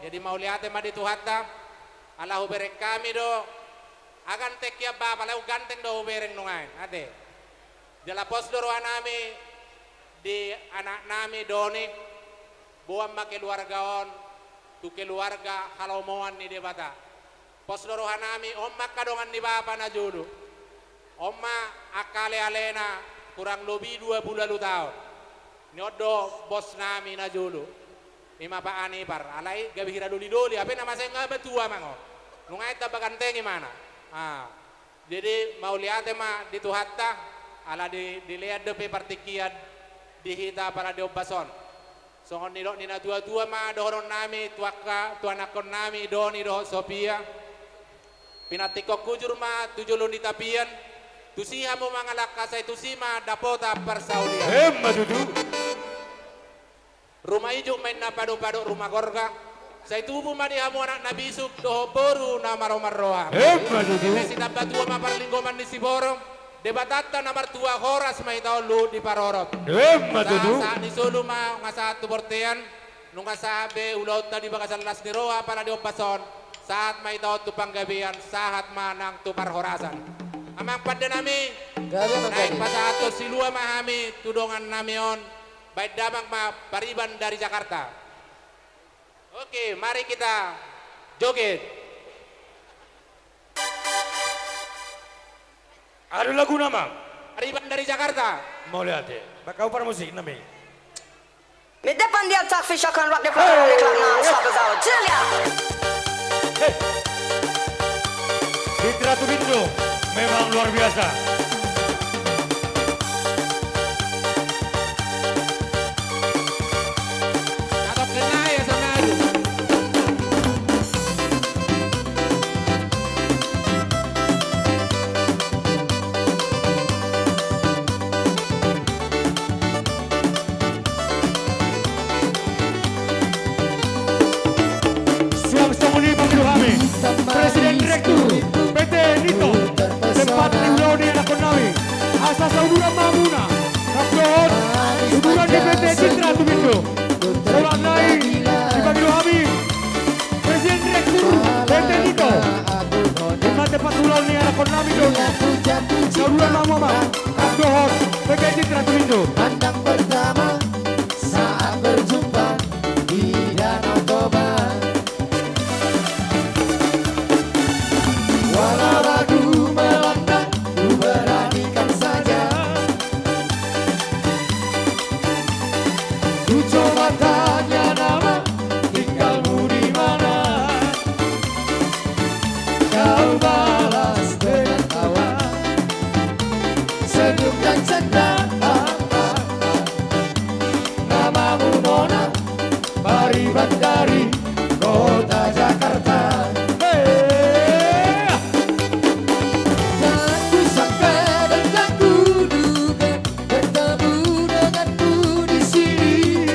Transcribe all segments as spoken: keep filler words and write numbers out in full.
Jadi mauliate ma di Tuhanta, ala hubereng hami do, a ganteng hian bapa, lae ganteng do hubereng nuaeng, ate. Jala pos do rohanami di anaknami Doni, boan ma keluarga on tu keluarga halomoan ni Debata. Pos do rohanami, on ma angka dongan ni bapa na jolo. On ma angka alealena, hurang lobi dua pulu ualu taon. Ni on do bosnami na jolo. Ima Pak Anipar, alai gabe hira dolidoli, hape na masa i nga matua manang on. Nunga i tamba ganteng ibana. Ah. Jadi mauliate ma di Tuhanta, ala di, dilean dope partingkian di hita pala di ombas on. Songon nidok ni natuatua ma dohononnami tu angka, tu anakkonnami Doni dohot Sofia. Pinantikhon hujur ma tu jolo ni tapian, tusi hamu mangalangka sai tusi ma dapotan parsaulian. Emma tutu. Ruma ijuk ma inna padopadok ruma gorga, sai tubu ma di hamu anak na bisuk dohot boru na maromarroha. Emma tutu. Eme sitamba tua ma parlinggoman ni siborong, Debatanta na martua horas ma hita on luhut diparorot. Emma tutu. Sahat, sahat ni solu ma nunga sahat tu bortean, nunga sahat be ulaonta di bagasan las ni roha pala di ombas on, sahat ma hita on tu panggabean, sahat ma nang tu parhorasan. Amang pandenami, gabe ma, naeng gabe. Pasahathon silua ma hami tu dongannami on, baen damang ma Pariban dari Jakarta. Oke, mari kita joget. Aha do laguna, Amang? Pariban dari Jakarta. Mauliate. Baen hau parmusiknami. Mit depan dia tak fisyakan rak dia. Hei. Citra Tumindo memang luar biasa. Suang songon i mangido hami, Presiden Direktur P T Nito, tempat ni ulaon ni anakkonnami, asa sauduran ma hamuna, rap dohot uduran ni P T Citra Tumindo. Songon nai dipangido hami, Presiden Direktur P T Nito, tempat, tempat ulaon ni anakkonnami do. Sauduran ma hamu, Amang, rap dohot P T Citra Tumindo. Pandang pertama saat berjumpa di Danau Toba. Walau ragu melanda, ku beranikan saja. Ku coba tanya nama, tinggalmu di mana? Kau balas dengan tawa, senyum dan canda. Namamu Nona, Pariban dari kota Jakarta. Hei! Tak kusangka dan tak kuduga bertemu denganmu di sini.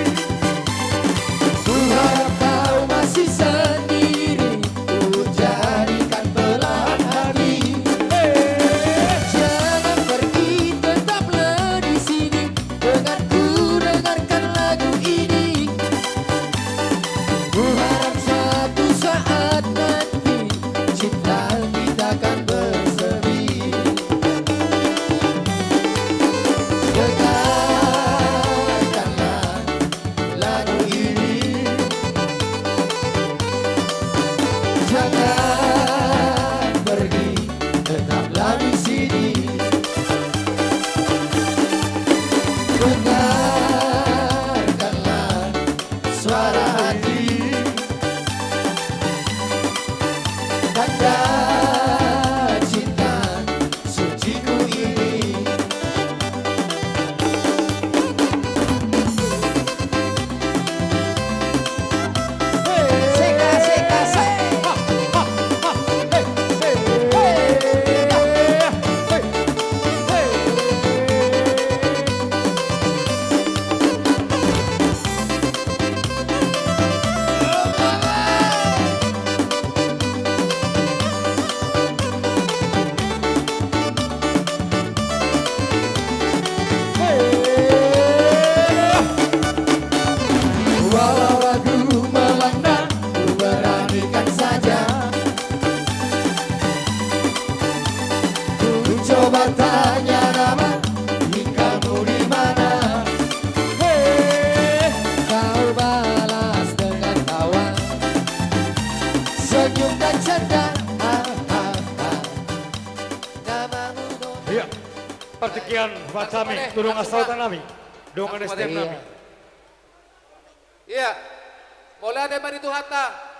Kuharap kau masih sendiri, ku jadikan belahan hati. Hei! Jangan pergi, tetaplah di sini. Denganku, dengarkan lagu ini. Ku harap satu saat nanti cinta kita kan bersemi. Dengarkanlah lagu ini. Jangan pergi, tetaplah di sini. Dengarkanlah suara hati. Tanda cinta suciku ini. Bertanya nama, tinggalmu di mana? Hei, kau balas dengan tawa. Senyum dan canda, ah, ah, ah. Namamu dona. Iya. Partingkian buat kami, tolong asal tanami. Dongan S D M nami. Iya. Mauliate ma di Tuhanta.